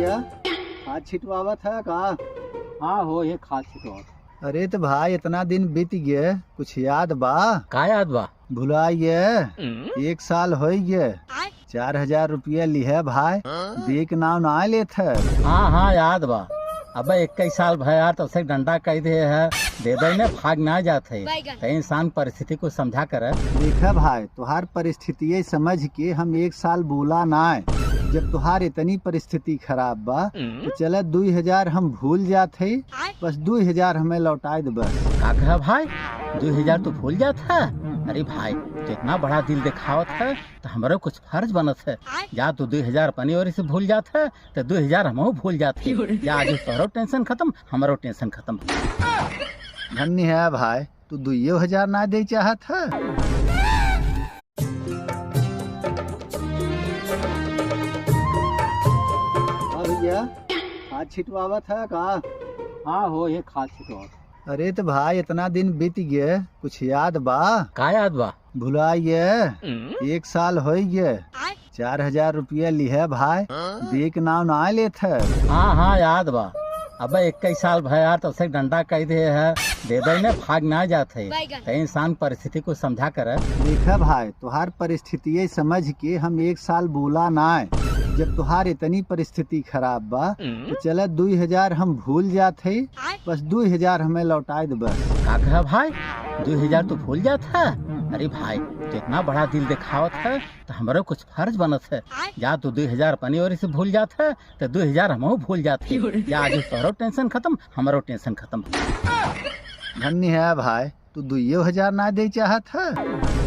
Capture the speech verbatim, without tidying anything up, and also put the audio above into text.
क्या? खाद छिटवावत है का? हाँ हो, ये खाद छिटवावत। अरे त भाई, इतना दिन बीत गए, कुछ याद बा? का याद बा? भुला गए? एक साल होइ गए। चार हजार रुपया लिहे भाई, दे के नाव ना लेत है। हाँ, हाँ, याद बा। अबे इक्कीस साल भया, तब से डंडा कह दे है, दे दे ने भाग ना जात है। ते इंसान परिस्थिति को समझा कर। देखा भाई, तुहार परिस्थिति समझ के हम एक साल बोला ना। जब तुहार इतनी परिस्थिति खराब बा, तो चला दुई हजार हम भूल जात है, बस दुई हजार हमें लौटाए दे बस। का कहा भाई, दुई हजार तू भूल जात है? अरे भाई, तू इतना बड़ा दिल दिखावत है, तो हमरो कुछ फर्ज बनत है। जा तू दुई हजार अपनी ओर से भूल जात है, तो दुई हजार हमहू भूल जात है। जा, आज तोहरो टेंशन खत्म, हमरो टेंशन खत्म। धन्य है भाई, तू दुइयो हजार ना दे चाहत है। हाँ भैया, खाद छिटवावत है का? हाँ हो, ये खाद छिटवावत। अरे त भाई, इतना दिन बीत गए, कुछ याद बा? का याद बा? भुला गए? एक साल होइ गए। चार हजार रुपया लिहे भाई, दे के नाव ना लेत है। हाँ, हाँ, याद बा। अबे इक्कीस साल भया, तब से डंडा कह दे है, दे दे ने भाग ना जात है। ते इंसान परिस्थिति को समझा कर। देखा भाई, तुहार परिस्थिति समझ के हम एक साल बोला ना। जब तुहार इतनी परिस्थिति खराब बा, तो चला दुई हजार हम भूल जात है, बस दुई हजार हमें लौटाए दे बस। का कहा भाई, दुई हजार तू भूल जात है? अरे भाई, तू इतना बड़ा दिल दिखावत है, तो हमरो कुछ फर्ज बनत है। जा तू दुई हजार अपनी ओर से भूल जात है, तो दुई हजार हमहू भूल जात है। जा, आज तोहरो टेंशन खत्म, हमरो टेंशन खत्म। धन्य है भाई, तू दुइयो हजार ना दे चाहत है।